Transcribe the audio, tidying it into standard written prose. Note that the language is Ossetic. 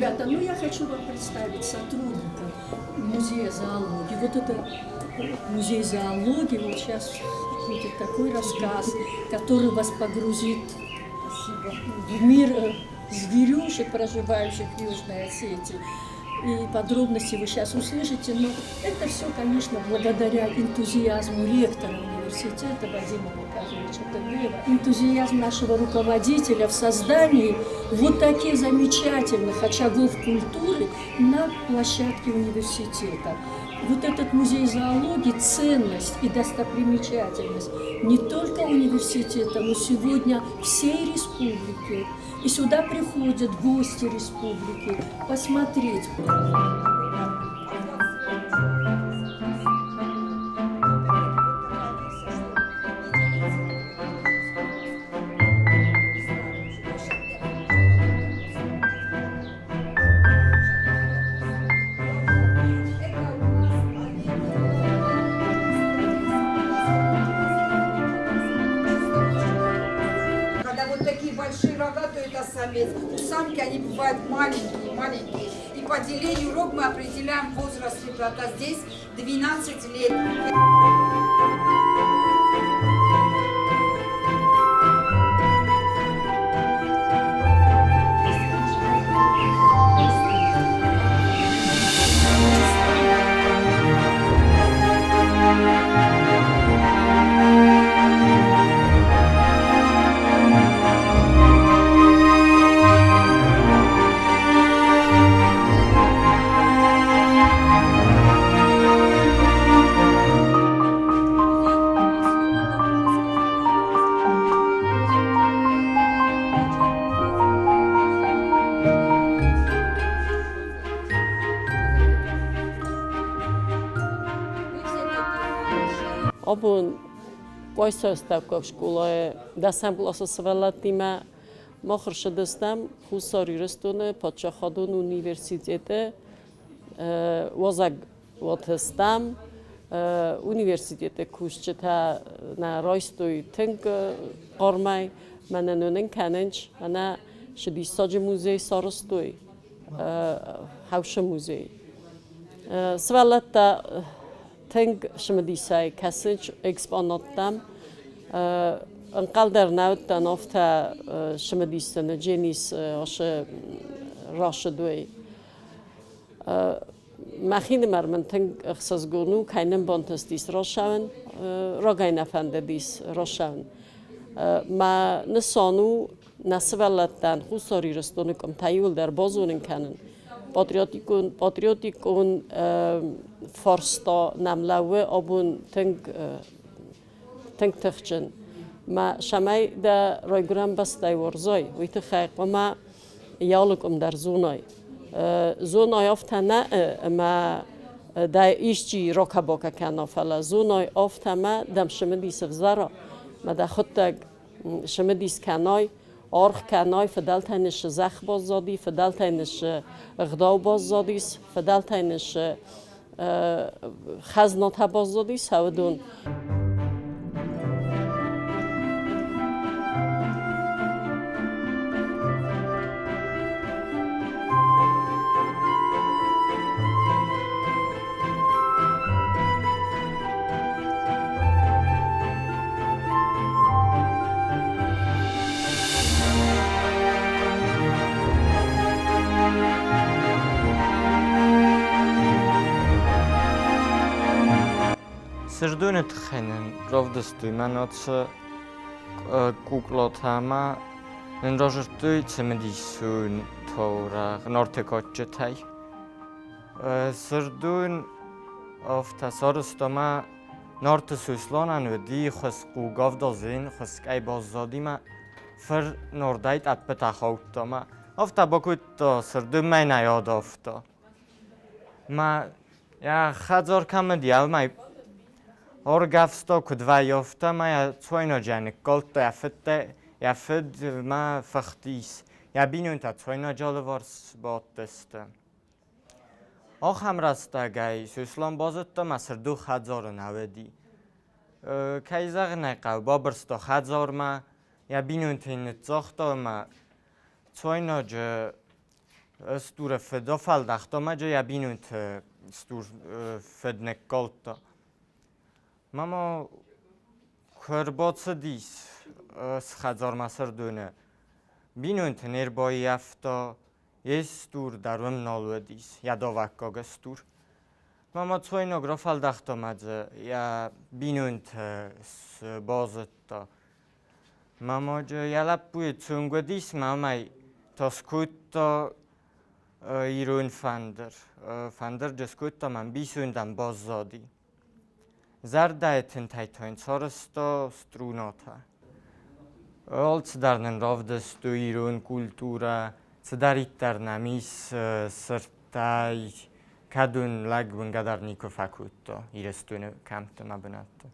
Ребята, ну я хочу вам представить сотрудников музея зоологии. Вот это музей зоологии, вот сейчас будет такой рассказ, который вас погрузит в мир зверюшек, проживающих в Южной Осетии. И подробности вы сейчас услышите, но это все, конечно, благодаря энтузиазму ректора университета Вадима Муртазовича Тедеева, энтузиазм нашего руководителя в создании вот таких замечательных очагов культуры на площадке университета. Вот этот музей зоологии – ценность и достопримечательность не только университета, но сегодня всей республики. И сюда приходят гости республики посмотреть. Когда вот такие большие рога, то это самец. У самки они бывают маленькие, маленькие. И по делению рог мы определяем возраст ребята. Здесь 12 лет. Абон Къуайсайы астӕуккаг скъолайы дӕсӕм къласы сывӕллӕттимӕ мах ӕрцыдыстӕм Хуссар Ирыстоны паддзахадон университеты уазӕгуаты стӕм. Университеты кусджытӕ нӕ райстой тынг хъармӕй, мӕнӕн уынын кӕнынц, мӕнӕ цы диссаджы музей сарӕзтой, Хӕусы музей. Сывӕллӕттӕ тынг цымыдисӕй кӕсынц экспонаттӕм. Ӕнхъӕл дӕр нӕ уыдтӕн, афтӕ цымыдисдзӕн Дженис ацы рацыд, уый. Мӕхинымӕр мын тынг ӕхсызгон у, кӕй нын бантыстис рацӕуын, рагӕй нӕ фӕндыдис рацӕуын. Мӕ нысан у нӕ сывӕллӕттӕн Хуссар Ирыстоны къуымтӕ иуылдӕр базонын кӕнын. Патриотикон, патриотикон фарста нӕм лӕууы абон тынг, тынг тыхджын. Мӕ цӕмӕй дӕ райгуырӕн бӕстӕй уарзай, уый тыххӕй хъуамӕ йӕ алы къуым дӕр зонай. Зонай афтӕ нӕ, ӕмӕ дӕ исчи ракӕ-бакӕ кӕна, фӕлӕ зонай афтӕ мӕ дӕм цымыдис ӕвзӕра, мӕ дӕхуыдтӕг цымыдис кӕнай, аргъ кӕнай, фыдӕлтӕй нын цы зӕхх баззади, фыдӕлтӕй нын цы ӕгъдау баззадис, фыдӕлтӕй нын цы хӕзнатӕ баззадис, уыдон. Сырдоны тыххӕй нын равдыстой мӕнӕ цы куклатӕ ӕмӕ нын радзырдтой цымыдисон таурӕгъ Нарты кадджытӕй. Сырдон афтӕ сарӕзта ӕмӕ Нарты Сосланӕн уыди хуыскъ Гавдазин, хуыскъӕй баззади мӕ фыр нордӕй тъӕппытӕ хаудта мӕ афтӕ бакодта Сырдон мӕнӕй адавта. Мӕ йӕ хӕдзар кӕм уыди, уымӕй ӕргӕвста, куыд вӕййы, афтӕ мӕ йӕ цуайнаджы ныккалдта, йӕ фыдтӕ, йӕ фыд мӕ фыхтис, йӕ бинонтӕ цуайнаджы алыварс бадтысты. Ахӕм рӕстӕгӕй Сослан базыдта мӕ Сырдон хӕдзары нӕ уыди. Кӕй зӕгъын ӕй хъӕуы, бабырста хӕдзармӕ, йӕ бинонты йын ныццагъта ӕмӕ цуайнаджы Стуры фыд афӕлдӕхта ӕмӕ йӕ бинонты стур фыд ныккалдта. Мама куы ӕрбацыдис хӕдзармӕ Сырдоны, бинонты не рбаййӕфта, йе стур дӕр уым нал уыдис, йӕ давӕггаг стур. Мама цуайнаг рафӕлдӕхта ӕмӕ дзы йӕ бинонты базыдта. Мамаджы йӕ лӕппуйы цонг уыдис, мамӕй та скодта ирон фӕндыр. Фӕндырджы скодта мӕ ӕмбисондӕн баззади. Зӕрдӕйы тынтӕй та йын сарӕзта струнатӕ. Алцыдӕр нын равдыстой ирон культурӕ, цыдӕриддӕр нӕм ис сырдтӕй, кӕд уын лӕг уынгӕ дӕр никуы фӕкодта Ирыстоны кӕмтты мӕ бынӕтты.